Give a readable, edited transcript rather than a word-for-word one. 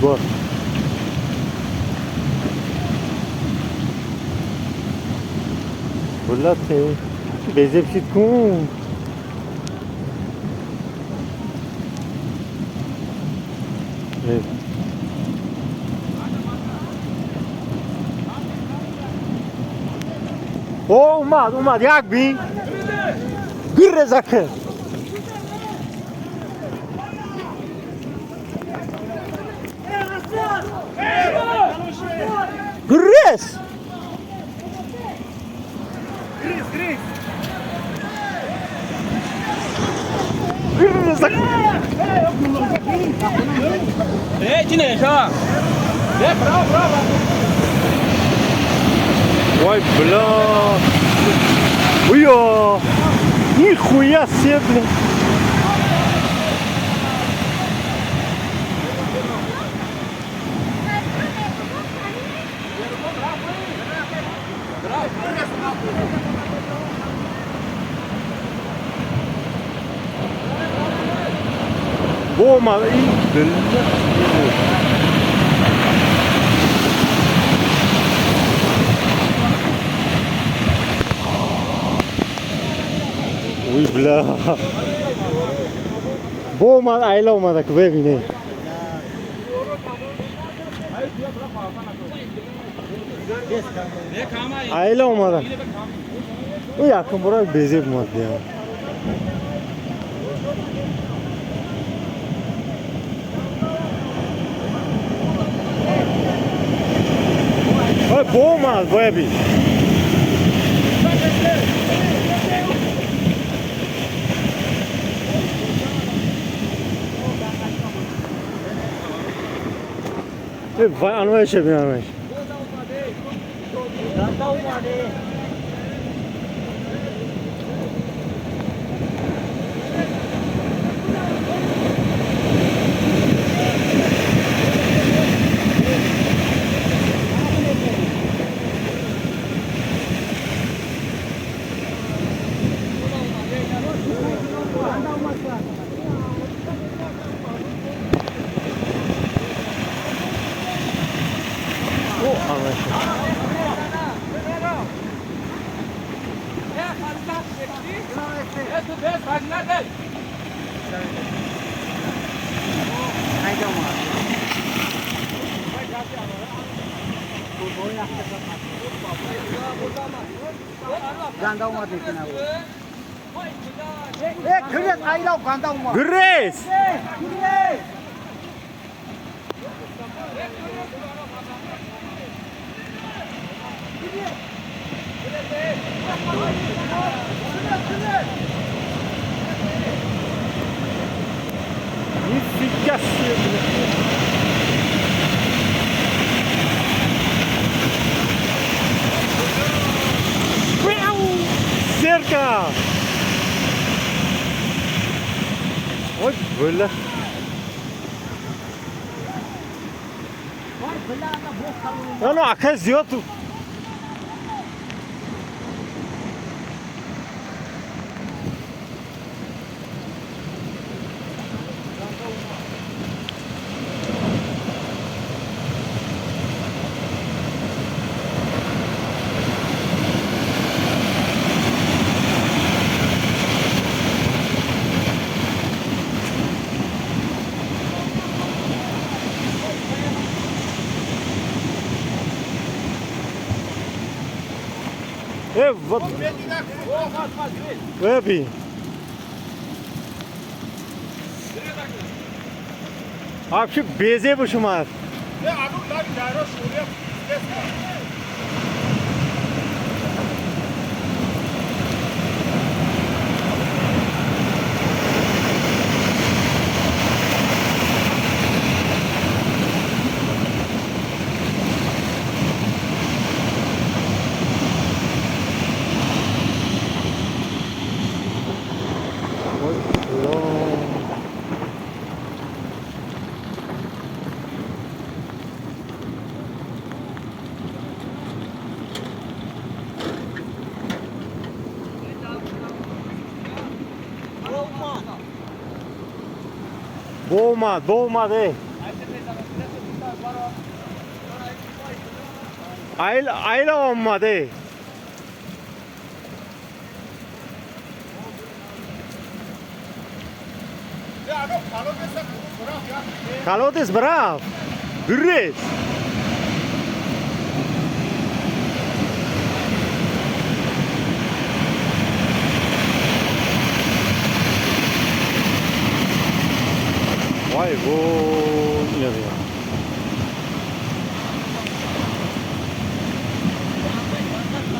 Бо. Бля, ты безепшит кун. О, омад, омад, як бин. Гирре закр. Грес! Гриз, гриз! Гирре закр. Эй, Тинеша! Э, браво, браво! Ой, бля. Уё! Нихуя себе, бля. Бома, и, бля. Уй, бля. Бо омад, айла омада, ки бибине. Айла омада. Ӯ якум бора безеб омад бия. Ой, бо омад, бо би. Вай, анвайше бин, анвайше. О, анвайше. Ганда омад мекунад. Э, гирес, айлав ганда омад. Гирес! Гирес! Нифига себе, бля. Cerca! Ой, бля. Ну, ака зиёд. Э, вот. Бэби. Вообще безе бушумар. Ой, бля. Бо омад, бо омад, э. Айл айла омаде. Колодец брав. Гурез. Вай во.